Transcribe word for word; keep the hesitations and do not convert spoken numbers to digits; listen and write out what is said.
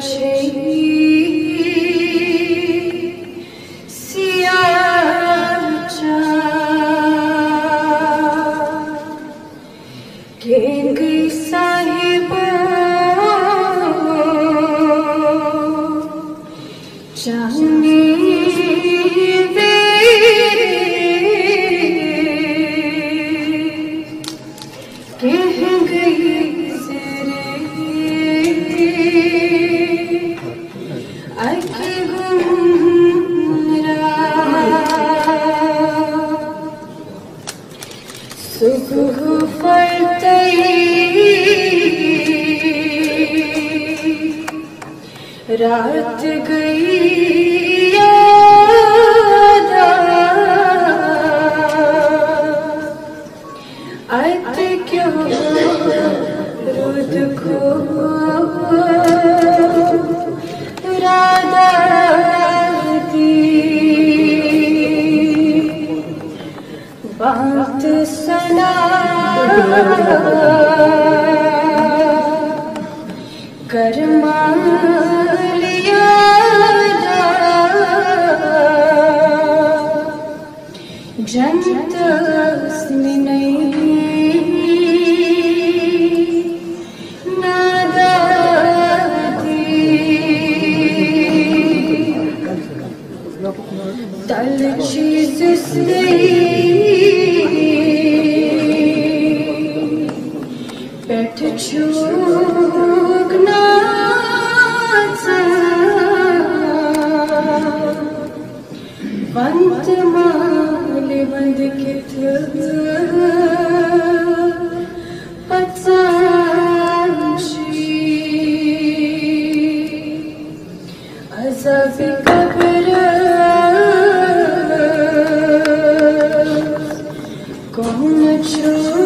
چھے سیاہ چاہ۔ کینٛگٕے صاحبو چانہِ ویرِ کینٛگٕے زِرِ اَکہِ گُمراہ۔ صبح پھلتے رات گئی یاد۔ اتہِ کیٛاہ رُت کھوٚو رادہ دی۔ بانٛگ تہٕ سنا گرمال یادا۔ جنتس منی نادادی۔ تلہٕ چیٖزس نہٕ پٮ۪ٹھ چھُکھ ناژان۔ ونٛد مالہِ ونٛد کِتھ پژان چھُے۔ عذاب قبر کون چھُ